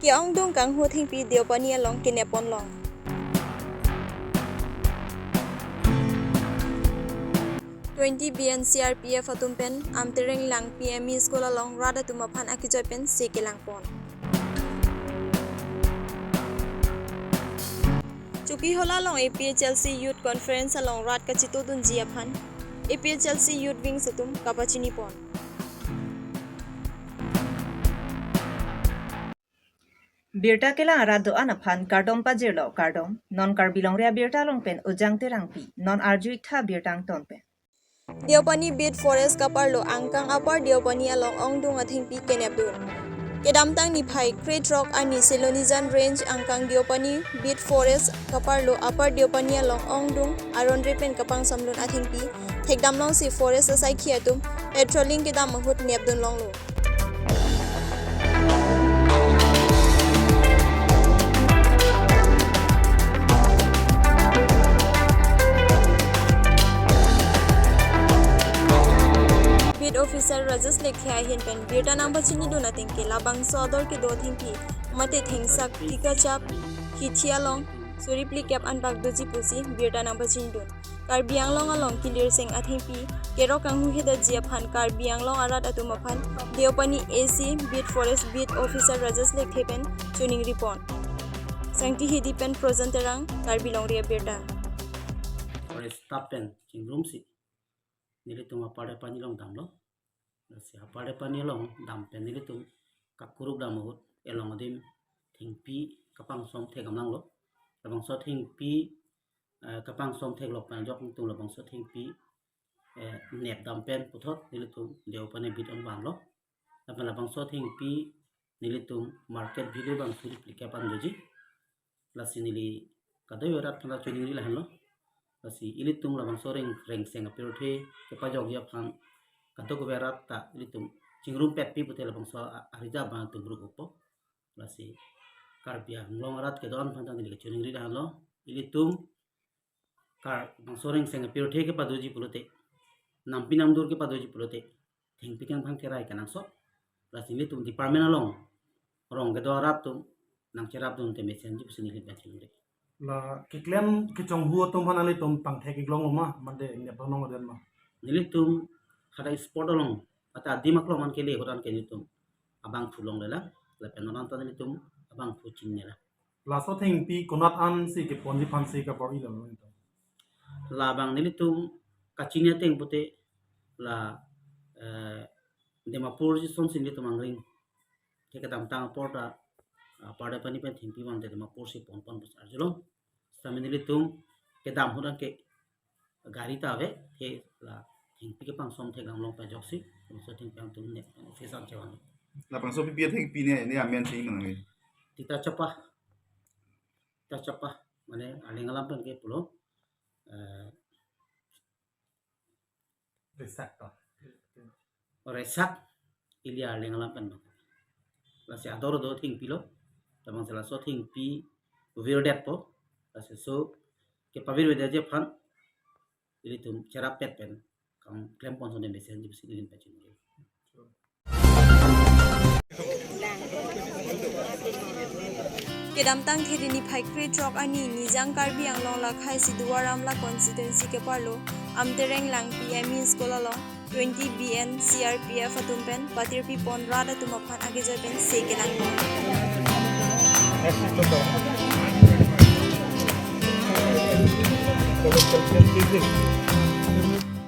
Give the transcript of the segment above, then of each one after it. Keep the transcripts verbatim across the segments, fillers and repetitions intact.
Ke-ongdung kanghu thengpi Deopani along kenep ponlong. Twenty B N C R P F atum pen Amtereng Langpi M E School along rat atum aphan akejoi pen se kelang pon. Chokihola along A P H L C Youth Conference along rat kachitodunji aphan A P H L C Youth Wings atum kapachini pon. Birta kelang arat do-an aphan kardom pajirlo, kardom. Non Karbi Longri Abirta along pen Ujang Terangpi, non arju-iktha birta angton pen. Deopani Beat Forest kaparlo angkang Upper Deopani along ongdung athengpi kenepdun. Kedamtang niphai krethrok arni Silonijan Range angkang Deopani Beat Forest kaparlo Upper Deopani along ongdung aron re pen kapangsamlun athengpi thekdamlongsi forest asaikhi atum patrolling kedam ahut nepdunlonglo. Beat Officer Rajesh Lekthe ahin pen birta nangpachinidun ateng ke labangso ador kedo athengpi mate thengsak tikachap hithi along suri phlikep anbak doji pusi birta nangpachinidun. Karbi Anglong along kilirseng athengpi kerok kanghu hedetji aphan Karbi Anglong arat atum aphan Deopani A C Beat Forest Beat Officer Rajesh Lekthe pen choningri pon. Sangti Hidi pen Projan Terang, Karbi Longri Abirta. Forest staff pen chingrumsi nelitum Upper Deopani along damlo. Lasi Upper Deopani along dam pen nelitum kakuruk dam ahut elong adim thengpi kapangsom thekdamlanglo. Labangso thengpi, eh, kapangsom theklok pen ajok nelitum labangso thengpi, eh, nepdam pen puthot nelitum Deopani beat on vanlo. Lapen labangso thengpi nelitum market value abang suri phlikep an doji. Lasi neli kadokave arat aphan choningri lahenlo. Lasi ilitum labangso reng, rengseng apirthe kepajokji aphan kadokave arat ta ilitum chingrumpetpi pute labangso a-, arija abang atum rukupo. Lasi Karbi Anglong arat kedo-an aphan ta neli kachoningri lahenlo. Ilitum Kar-, bangso rengseng apirthe kepadoji pulote, nampi namdur kepadoji pulote, thengpi kangphang kerai kenangsot. Lasi nelitum department along rong kedo arat atum nangcherapdun te mesenji pusi neli pachingri. La keklem kechonghu atum aphan nelitum pangthek iklong lo ma, mande nepdunlong aden ma? Nelitum hadak spot along, ata adim aklong an kele ahut an ke nelitum abangphu longlelang, lapen non an ta nelitum abangphu chingnela. Laso thengpi konat ansi keponji aphansi kabor-ilo nelitum? Labang nelitum kachini ateng pute la, eh, Dimapur jisonsi nelitum angring. Ke kedamtang apor ta, ah, Upper Deopani pen thengpi vangte Dimapur si ponpon pusi arjulong. Sitame nelitum kedam ahut an ke gari ta ave, ke la thengpi kepangsom thekdamlong pajoksi, laso thengpi angtum ne office an chevan. Labangso pipi athengpi ne, ne amen si manang. Tita chapa. Tita chapa, mane arleng alam pen ke pulo, eh, Resak to. Resak ili arleng alam pen bang. Lasi ador do thengpilo. Labangso laso thengpi virdet po. Lasi laso kepavirvedetji aphan ilitum cherapet pen kam klempon sonde mesenji pusi neli pachingri. Kedamtang Thede niphai krethrok arni Nijang Karbi Anglong lakhai si Duar Amla constituency keparlo Amtereng Langpi M E School along twenty B N C R P F atum pen patirpi pon rat atum aphan akejoi pen se kelang pon.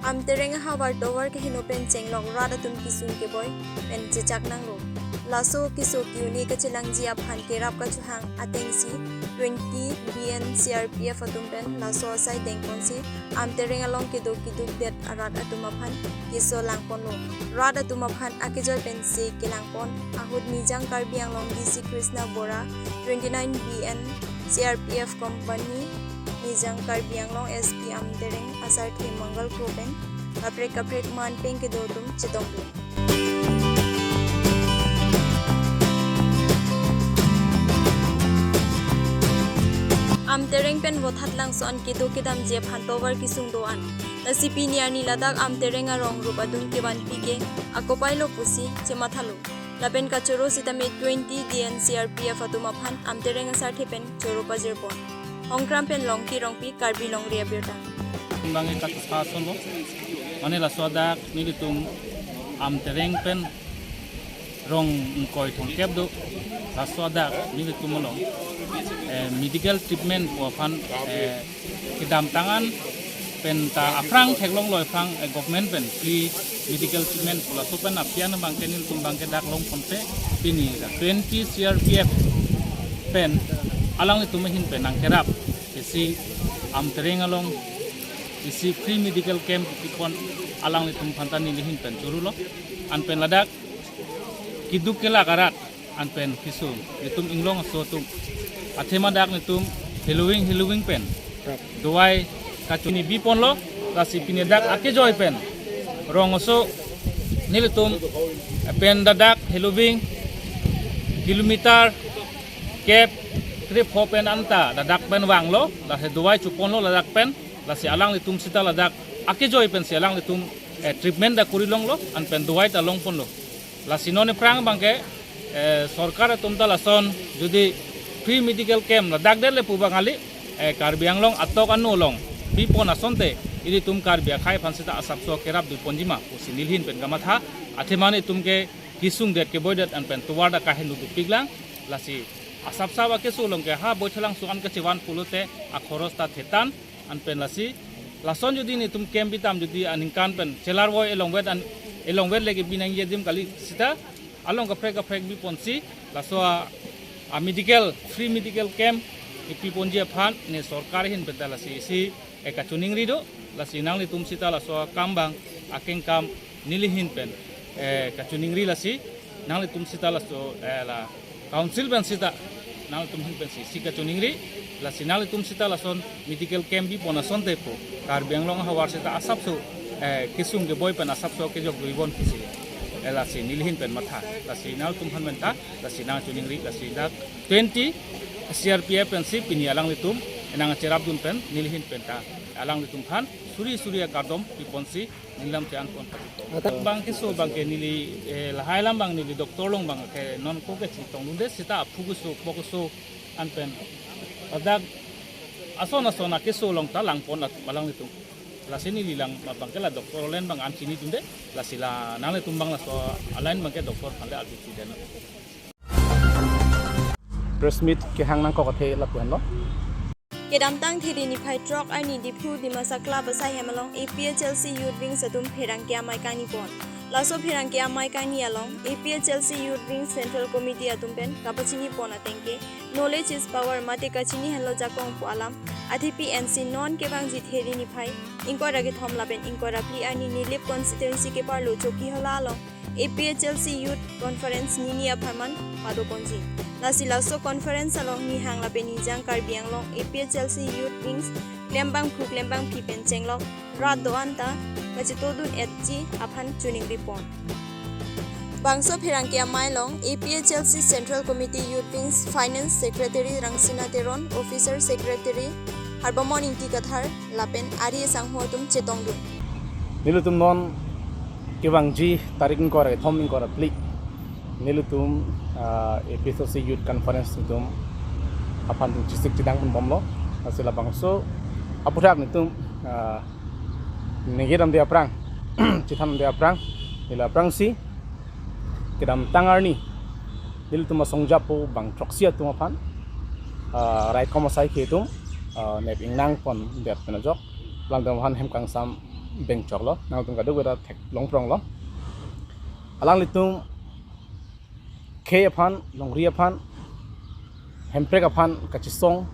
Amtereng ahavar tovar keheno pen chenglok rat atum kesung keboi pen chechak nanglo. Laso keso ke-un-e kachelangji aphan kerap kachohang atengsi twenty B N C R P F atum pen laso asai dengponsi Amtereng along kedo keduk det arat atum aphan keso langponlo. Rat atum aphan akejoi pen se kelangpon ahut Nijang Karbi Anglong D C Krishna Bora, twenty nine B N C R P F company, Nijang Karbi Anglong S P Amtereng asarthe Mangal Kro pen kaprek kaprek man peng kedo atum chetonglo. Amtereng pen Vothatlangso an kedo kedamji aphan tovar kesung do-an. Lasi pini arni ladak Amtereng arong rup adung kevanpi ke akopai lo pusi chemathalo. Lapen kachoro sitame twenty D N C R P F atum aphan Amtereng asarthe pen choro pajirpon. Hongkram pen Longki Rongpi, Karbi Longri Abirta. Bang e katsa solo. Mane laso adak nelitum Amtereng pen rong ingkoi thomkep do. Laso adak nelitum along, eh, medical treatment pu aphan, eh, kedamtang an pen ta aphrang theklonglo aphrang, eh, government pen free medical treatment pu laso pen apian bangke nelitum bangke dak longponpe pini la twenty C R P F pen alanglitum ahin pen nangkerap isi Amtereng along isi free medical camp kipon alanglitum aphan ta neli ahin pen chorolo. Anpen ladak keduk kelak arat anpen kesung netum inglong aso atum athema dak netum heloving heloving pen dawai kachini biponlo, lasi pini dak akejoi pen rong aso nelitum pen dadak heloving kilometer kep krepho pen anta dadak pen vanglo, lasi dawai choponlo ladak pen, lasi alanglitum sita ladak akejoi pensi alanglitum, eh, treatment dak kori longlo, anpen dawai ta longponlo. Lasi non aphrang bangke, eh, sorkar atum ta lason jodi free medical camp ladak det le pu bang kali, eh, Karbi Anglong atok ano along bipon asonte ilitum Karbi akhei aphan sita asapso kerap biponjima pusi neli ahin pen kamatha, athema netum ke kesung det keboi det anpen tovar dak kaheno dopiklang, lasi asapsap akeso along ke ha Boithalangso an kachevan pulote akhoros ta thetan, anpen lasi lason jodi netum camp bitam jodi aningkan pen chelarvoi elongvet an, elongvet lake binang yedim kali sita along kaprek kaprek biponsi laso a, a medical, free medical camp ipiponji aphan ne sorkar ahin pen ta lasi isi, eh, kachoningri do, lasi nanglitum sita laso akam bang akengkam neli ahin pen, eh, kachoningri, lasi nanglitum sita laso, eh, la council pen sita nanglitum ahin pensi isi kachoningri, lasi nanglitum sita lason medical camp bipon asonte pu Karbi Anglong ahavar sita asapso, eh, kesung keboi pen asapso kejok duibon pusi, eh, lasi neli ahin pen matha, lasi nanglitum aphan pen ta lasi nangchoningri, lasi dak twenty C R P F pensi pini alanglitum nangcherapdun pen neli ahin pen ta alanglitum aphan suri suri akardom piponsi neli lam che-anpon pati. Atak bang keso bangke neli, eh, lahai alam bang neli doctor along bangke non ko kechetongdunde sita aphu keso po keso anpen ladak ason ason akeso along ta langpon at-, alanglitum. Lasi neli lang bangke la doctor alen bang an chinidunde, lasi la nanglitum bang laso a-line bangke doctor aphan le arju chidun. Press meet kehang nangkok athe lapu henlo. Kedamtang Thiri niphai throk arni Diphu Dimasa Club asai hem along A P H L C Youth Wings atum pherangke amei kangnipon. Laso pherangke amei kangni along A P H L C Youth Wings Central Committee atum pen kapachinipon ateng ke Knowledge is Power mate kachini henlo jakong pu alam athepi ensi non kevangji Thiri niphai ingkoi ra kethom lapen ingkoi ra phli arni Nilip constituency keparlo Chokihola along A P H L C Youth Conference nini apharman padoponji. Lasi laso conference along nihang lapen nijang Karbi Anglong A P H L C Youth Wings klembangphu klembangphi pen chenglok rat do-an ta kachetongdun-etji aphan choningri pon. Bangso pherangke amei along A P H L C Central Committee Youth Wings Finance Secretary Rangsina Teron, Officer Secretary Harbamon Ingti Kathar lapen ari sangho atum chetongdun. Nelitum non kevangji tarik ingkoi ra kethom ingkoi ra phli nelitum, ah, A P H L C Youth Conference atum aphan atum chesik chedang pon bomlo. Lasi labangso aputhak nelitum, ah, ningje damde aphrang, chethan damde aphrang, neli aphrangsi kedamtang arni nelitum asong japo bang throksi atum aphan, ah, raikom asaikhi atum, ah, nep ingnang pondet pen ajok alanglitum aphan hem kangsam bengchoklo, nangtum kadokave ta theklong pronglo. Alanglitum khei aphan, longri aphan, hemprek aphan kachesong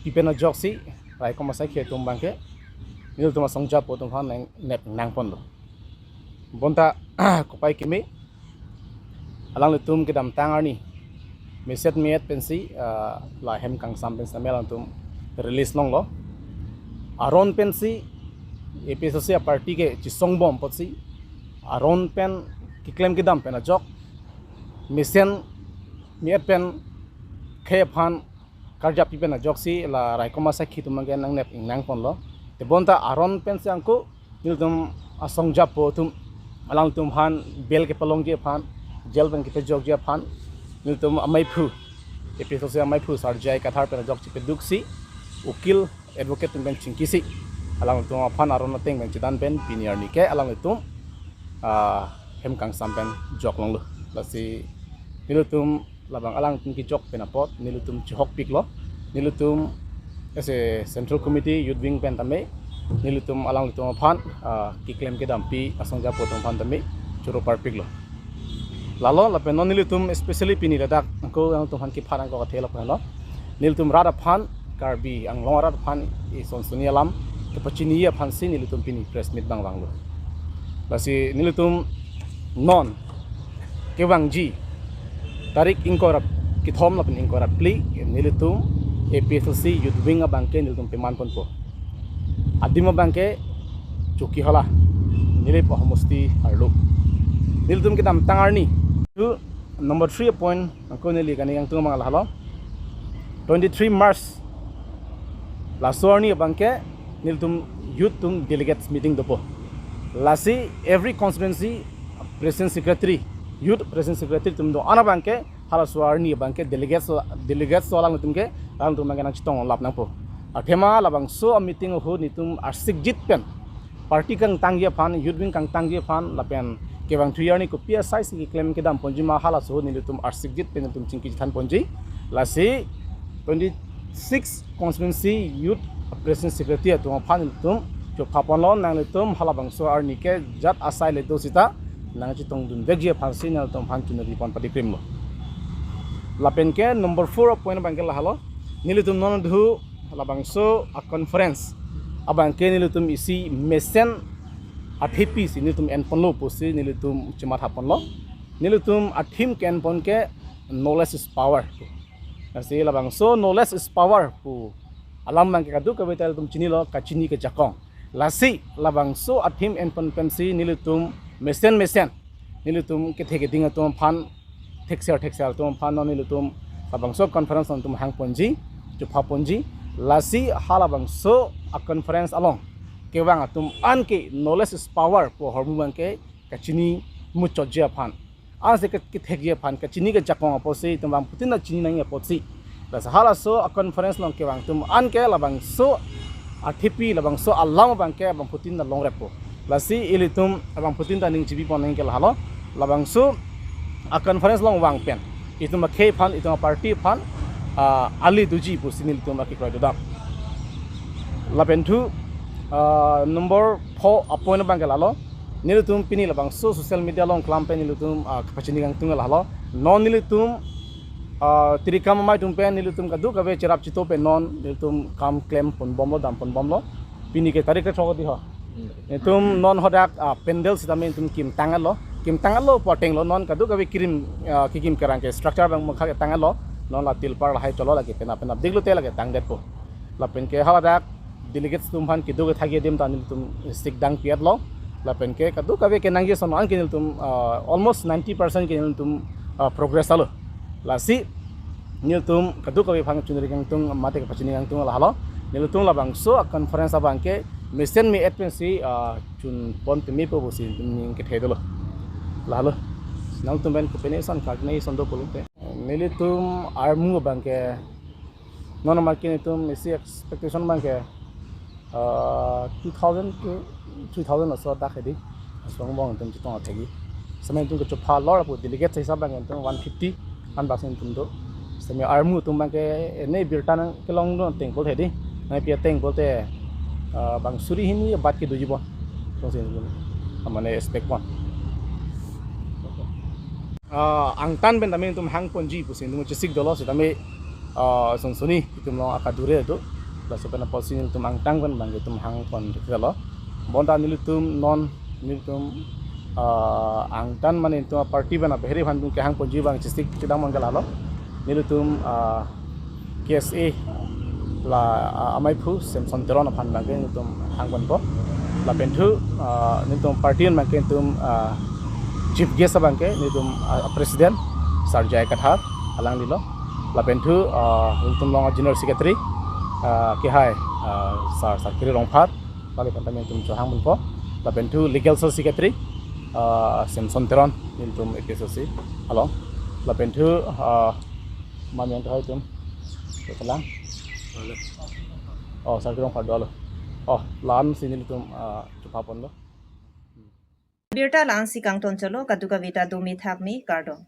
pipen ajoksi raikom asaikhi atum bangke nelitum asong japo atum aphan nang, nep ingnang ponlo. Bonta kopai kimi alanglitum kedamtang arni meset me-et pensi, ah, la hem kangsam pensi tame alanglitum release longlo. Aron pensi A P H L C aparty kechesong bom apotsi aron pen keklem kedam pen ajok mesen me-et pen khei aphan karjap pipen ajoksi la raikom asaikhi atum bangke nangnep ingnang ponlo. Te bonta aron pensi angko nelitum asong japo atum alangtum aphan bail kepalongji aphan jail pen kepajokji aphan nelitum amaiphu, A P H L C amaiphu Sar J I Kathar pen ajok chepeduksi, ukil, advocate atum pen chingkisi, alangtum aphan aron ateng pen chedan pen pini arni ke alangtum, ah, hem kangsam pen jok longlo. Lasi nelitum labang alangtum kejok pen apot nelitum chihokpiklo. Nelitum as a Central Committee Youth Wing pen tame nelitum alanglitum aphan, ah, keklem kedampi asong japo atum aphan tame choro parpiklo. Lalo lapen non nelitum especially pini ladak angko alangtum aphan kephan angko kathe lapen lo, nelitum rat aphan, Karbi Anglong arat aphan, ison soni alam kepachini aphansi nelitum pini press meet abang vanglo. Lasi nelitum non kevangji tarik ingkoi ra kethom lapen ingkoi ra phli nelitum A P H L C Youth Wing abang ke nelitum peman ponpo. Adim abang ke Chokihola, Nilip ahomosti arlo. Nelitum kedamtang arni. Tu number three point angko neli kani angtung abang lahelo. Twenty-three March laso arni abang ke nelitum youth atum delegates meeting dopo. Lasi every constituency president secretary, youth president secretary atum do-an abang ke halaso arni abang ke delegates, delegates alangtum ke alangtum abang ke nangchetong lap nangpo. Athema labangso a meeting ahut nelitum arsikjit pen party kangtangji aphan, youth wing kangtangji aphan lapen kevangthu arni kopi asai si keklem kedam ponji ma halaso ahut nelitum arsikjit pen nelitum chingki chethan ponji. Lasi twenty-six constituency youth president secretary atum aphan nelitum chopha ponlo, nanglitum halabangso arni ke jat asai le do sita nangchetongdun vekji aphansi nangtum aphan chunari pon padikrimlo. Lapen ke number four point abang ke lahelo, nelitum non dhu labangso a conference abang ke nelitum isi mesen athepi si nelitum en ponlo pusi nelitum chematha ponlo. Nelitum a theme ke en pon ke knowledge is power. Lasi labangso knowledge is power pu alam abang ke kadokave ta ilitum chinilo, kachini kejakong. Lasi labangso a theme en pon pensi nelitum mesen mesen nelitum kethe keding atum aphan, thekser thekser atum aphan non nelitum labangso conference nangtum hang ponji, chopha ponji. Lasi halabangso a conference along kevang atum an ke knowledge is power pu ahormu abang ke kachini muchotji aphan, ansi ke kethekji aphan, kachini kejakong apotsi itum abangphutin ta chini nangji apotsi. Lasi halaso a conference along kevang atum an ke labangso athepi, labangso alam abang ke abangphutin ta longreppo. Lasi ilitum abangphutin ta ning chibi pon nangji ke lahelo, labangso a conference along vang pen itum akhei aphan, itum a party aphan, ah, ali doji pusi nelitum akekroi dodam. Lapen thu, ah, number four a point abang ke lahelo, nelitum pini labangso social media along klam pen nelitum, ah, kepachini kangtung lahelo. Non nelitum, ah, tirikam amei atum pen nelitum kadokave cherap chito pen non nelitum kam klem ponbomlo, dam ponbomlo. Pini ke tarik kethom di ho. Itum non hadak, ah, pandal sitame itum kim tanglo. Kim tanglo pu atenglo, non kadokave kirim, ah, kikim kerang ke structure abang mukha ke tanglo. Non la tilpar lahai cholo lake penap penap diklote lake tangdetpo. Lapen ke hadak delegates atum aphan kedo kethagi adim ta nelitum sikdang piatlo. Lapen ke kadokave kenangji ason an ke nelitum, ah, almost ninety percent ke nelitum, ah, progress alo. Lasi nelitum kadokave aphan chunari kangtung mate kepachini kangtung lahelo. Nelitum labangso a conference abang ke mesen me-et pensi, ah, chun pon pemepo pusi ning kethe dolo. Lahelo. Nangtum pen kopine ason, kak ne ason do pulote, nelitum armu abang ke non amat ke nelitum isi expectation abang ke, ah, two thousand to three thousand laso dak hedi. Asong bong itum chetong athegi. Seme itum kechopha lor apu delegate hisab abang itum one fifty an bak itum do. Seme armu atum abang ke ne birta nangkelong do ateng pulote hedi. Nangpi ateng pulote, ah, bang suri hini abat kedoji bon. Tongsi itum amane expect bon. Ah, angtan pen tame itum hang ponji pusi itum chesik dolo sitame, ah, sonsoni itum along akadure do. Laso pen apotsi nelitum angtan pen abang itum hang pon dolo. Bonta nelitum non nelitum, ah, angtan mane itum a party pen abaheri aphan itum kehang ponji abang chesik kedam abang ke lahelo. Nelitum, ah, K S A la, ah, amaiphu Samson Teron aphan abang ke nelitum hang ponpo. Lapen thu, ah, nelitum party abang ke nelitum, ah, chief guest abang ke nelitum, ah, president Sar J I Kathar alanglilo. Lapen thu, ah, nelitum along general secretary, ah, kehai, ah, Sar Sarkiri Rongphar, lali aphan tame nelitum chohang ponpo. Lapen thu legal cell secretary, Ah, Samson Teron, nelitum A P S C along. Lapen thu, ah, mami ang tahai tum. Kelang. Oh, Sarkirong Phadua lo. Oh, la-an si nelitum, ah, chupha ponlo. Birta la-an si kangton cholo, kadokave ta dome thakme, kardom.